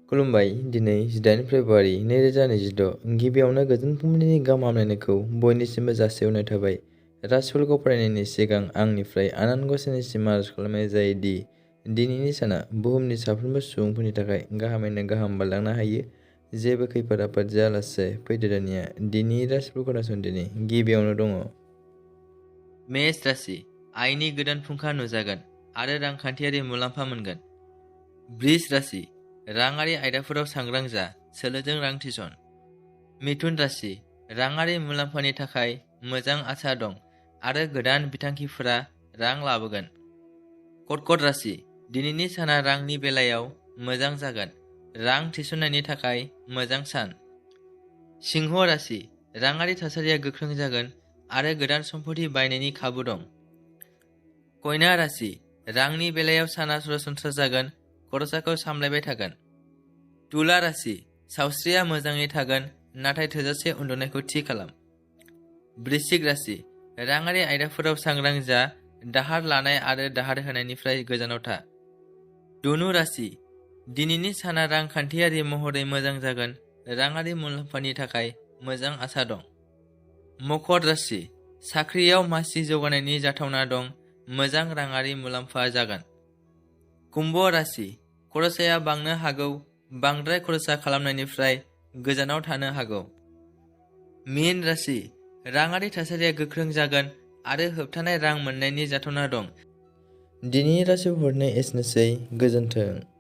खुलुमबाय। दिनै 18 फेब्रुआरि 2026। गिबियावनो गोजोन फुंबिलिनि गाहाम हामलायनायखौ बयनिसिमबो जासिहरनाय थाबाय। राशिफलखौ फरायनायनि सिगां आंनिफ्राय आनान गसाइनिसिम आरज खालामनाय जायो दि दिनैनि साना बुहुमनि साफ्रोमबो सुबुंफोरनि थाखाय गाहामैनो गाहाम बारलांनो हायो। जेबो खैफोद आफोद जायालासे फैदो दानिया दिनैनि राशिफोरखौ खोनासंदिनि। गिबियावनो दङ मेष राशि। आयनि गोदान फुंखा नुजागोन आरो रांखान्थियारि मुलाम्फा मोनगोन। बृष राशि। राङारि आयदाफोराव सांग्रां जा, सोलोजों रां थिसन। मिथुन राशि। राङारि मुलाम्फानि थाखाय मोजां आसा दं आरो गोदान बिथांखिफोरा रां लाबोगोन। कर्कट राशि। दिनैनि साना रांनि बेलायाव मोजां जागोन, रां थिसननायनि थाखाय मोजां सान। सिंह राशि। राङारि थासारिया गोख्रों जागोन आरो गोदान सम्पथि बायनायनि खाबु दं। कन्या राशि। रांनि बेलायाव साना सरासनस्रा जागोन, खरसाखौ सामलायबाय थागोन। तुला राशि। सावस्रिया मोजाङै थागोन, नाथाय थोजासे उन्दुनायखौ थि खालाम। वृश्चिक राशि। राङारि आयदाफोराव सांग्रां जा, दाहार लानाय आरो दाहार होनायनिफ्राय गोजानाव था। धनु राशि। दिनैनि साना रांखान्थियारि महरै मोजां जागोन, राङारि मुलाम्फानि थाखाय मोजां आसा दं। मकर राशि। साख्रियाव मासि जौगानायनि जाथावना दं, मोजां राङारि मुलाम्फा जागोन। कुम्भ राशि। खरसाया बांनो हागौ, बांद्राय खरसा खालामनायनिफ्राय गोजानाव थानो हागौ। मीन राशि। राङारि थासारिया गोख्रों जागोन आरो होबथानाय रां मोननायनि जाथावना दं। दिनैनि राशिफोरनो एसेनोसै। गोजोन्थों।